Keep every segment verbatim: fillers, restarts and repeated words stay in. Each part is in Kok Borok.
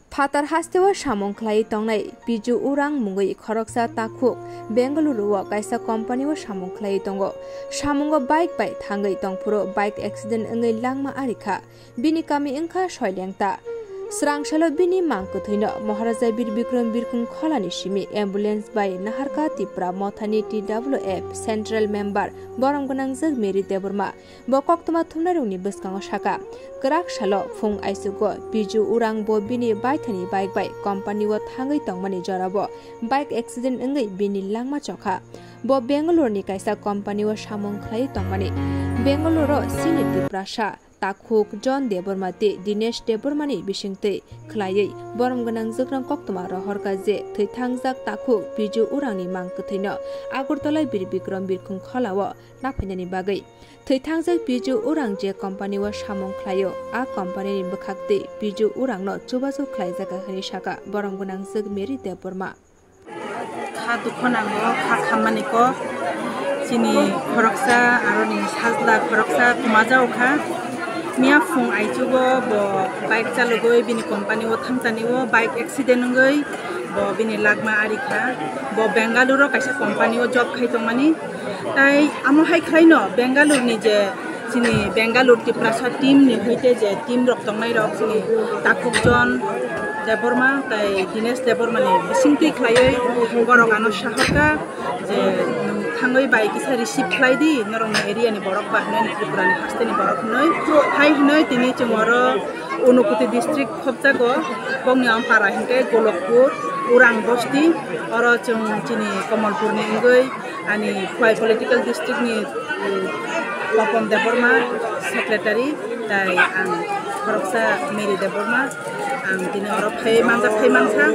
Phatar hasteo samung khlaiwi tongnai Piju Urang mungwi khoroksa takhuk Bengaluru o kaisa company o samung khlaiwi tongo. Samungo bike bai thangwi tongphuru bike accident wngwi langma ari kha. Bini kami wngkha Soilengta. Srangsalo bini mang kwthwino Maharaja Bir Bikram Birkhung Kholani simi ambulance bai naharkha Tipra Mothani T W F Central Member borom gwnangjwk Mary Debbarma. Bo koktwma thumnairokni bwskango saka, kwrak salo phung aichugo Piju Urang bo bini baithani bike bai company o thangwi tongmani jorabo bike accident wngwi bini langma chokha. Bo Bangalore ni kaisa company o samung khlaiwi tongmani. Bangalore o sini Tiprasa takhuk John Debbarma tei Dinesh Debbarma ni bisingtwi khlaiwi borom gwnangjwkrang koktwma rohorkha je thwithangjak takhuk Piju Urang ni mang kwthwino Agartala Bir Bikram Birkhung Khola o naphainani bagwi. Thwithangjak Piju Urang je company o samung khlaio, a company ni bwkhaktwi Piju Urang no chubachu khlaijago hwnwi saka borom gwnangjwk Mary Debbarma. Kha dukho nango, kha khammani kok, chini khoroksa, aroni sajla khoroksa kwmajao kha. Miya phung aichugo bo bike chalogwi bini company o thangchani o bike accident wngwi bo bini lagma ari kha. Bo Bengaluru o kaisa company o job khai tongmani. Tai amo hai khlaino Bengaluru ni je chini Bengaluru Tiprasa team ni hoite je team rok tongnai rok chini Takhuk John Debbarma tai Dinesh Debbarma ni bisingtwi khlaiwi borok ano sahorkha je nwng thangwi bai kisa receive khlai di norok ni area ni borok ba hinwi Tripura ni haste ni borok hinwi hai hinwi tini chwng oro Unakoti district khopjago bokni ampara hinkhe Golokpur Urang bosti oro chwng chini Kamalpur ni wngwi. Ani Khowai political district ni, um, Papon Debbarma secretary, tai ang khoroksa Mary Debbarma, ang tini oro phai manjak phai mankha,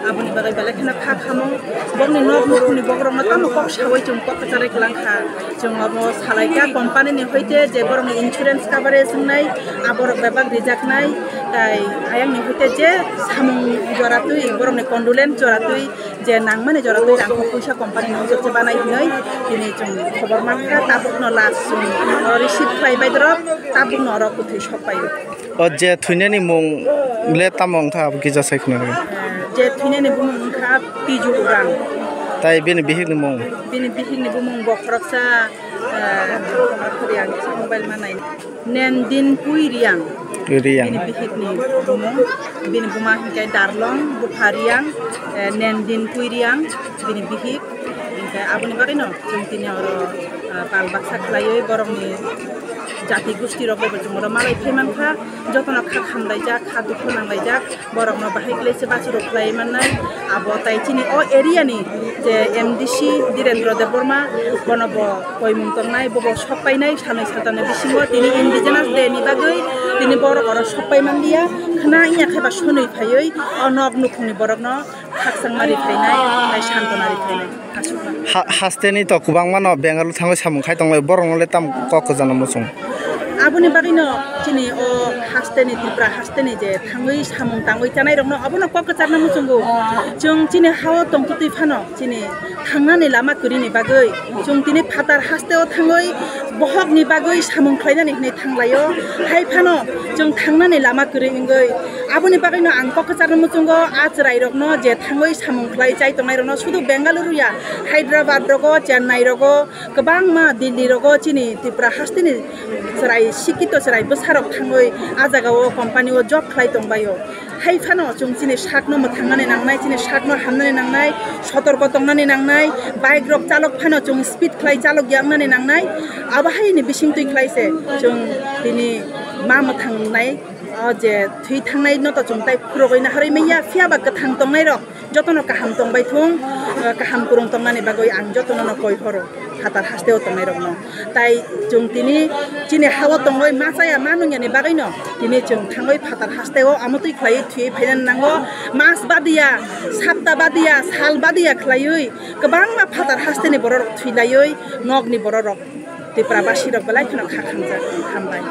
aboni bagwi belai kheno kha khamung. Bokni nok nukhungni bokrokno tamo kok sawi chwng kok kwcharwi kwlangkha. Chwng obo salaikha company ni hoite je borokni insurance coverage wngnai, aborok bebak rijaknai, tai ayangni hoite je samung joratwi, borokni condolence joratwi, je nangmani jora twi rang kok puisa company ni ujukhe banai hinwi tini chwng khobor mankha, tabukno last chwng oro receive khlai bai dorok, tabukno oro kwthwi sok pai. O je thwinani mung le tamo wngkha abo kisa sai khna rw. Je thwinani bumung wngkha Piju Urang. Tai bini bihikni mung? Bini bihikni bumung bo khoroksa, eh, khoroksa ang mobile manai. Nendin Pui Riang. Riang. Bini bihik ni bumung, bini buma hinkhe Darlong, bupha Riang, eh, Nendin Pui Riang, bini bihik. Hinkhe aboni bagwino chwng tini oro, ah, pal baksa khlaiwi borokni jati gosti rok bai bo chwng oro malai phai mankha, jotono kha khamlaijak, kha dukhu nanglaijak. Borokno bahai khlai se bachurok khlai mannai. Abo tai chini o area ni je M D C Direndra Debbarma, bono bo koimung tongnai, bobo sok painai, sanwi saltamni bisingo tini Indigenous Day ni bagwi tini borok oro sok pai manliya. Khna wngya khe ba sonwi phaiwi o nok nukhungni borokno khakchangma ri phainai, tai santona ri phainai. Ha-, hasteni to kwbangma no Bengaluru thangwi samung khai tonglai, borokno le tam kok kwchangma muchung. Aboni bagwino chini o hasteni, Tripura hasteni je thangwi samung tangwi chanai rokno obono kok kwcharna muchungo. Chwng chini hao tongtwtwi phano chini thangnani lama kwrwini bagwi chwng tini phatar hasteo thangwi bohokni bagwi samung khlainani hwnwi thanglaio. Hai phano chwng thangnani lama kwrwi wngwi aboni bagwino ang kok kwcharna muchungo a chwrairokno je thangwi samung khlai chai tongnairokno sudu Bengaluru ya, Hyderabad rogo, Chennai rogo, kwbangma Delhi rogo chini Tripura hasteni chwrai sikito chwrai bwsarok thangwi a jagao company o job khlai tongbaio. Hai phano chwng chini sakno mwthangnani nangnai, chini sakno hamnani nangnai, sotorko tongnani nangnai, bike rok chalok phano chwng speed khlai chalok ya wngnani nangnai. Abo haini bisingtwi khlai se chwng tini ma mwthangnai, o je thwi thangnai no to chwng tai phurogwi naharwi manya, phiya ba kwthang tongnai rok jotono kaham tongbai thung, eh, kaham kwrwng tongnani bagwi ang jotono no koi horo phatar hasteo tongnai rokno. Tai chwng tini chini hao tongwi ma chaya ma nungyani bagwino tini chwng thangwi phatar hasteo amotwi khlaiwi thwiwi phainani nango. Mas badiya, sapta badiya, sal badiya khlaiwi kwbangma phatar hasteni borok rok thwilaiwi nokni borok rok Tripura basi rok belai kheno kha khamjak. Hambai.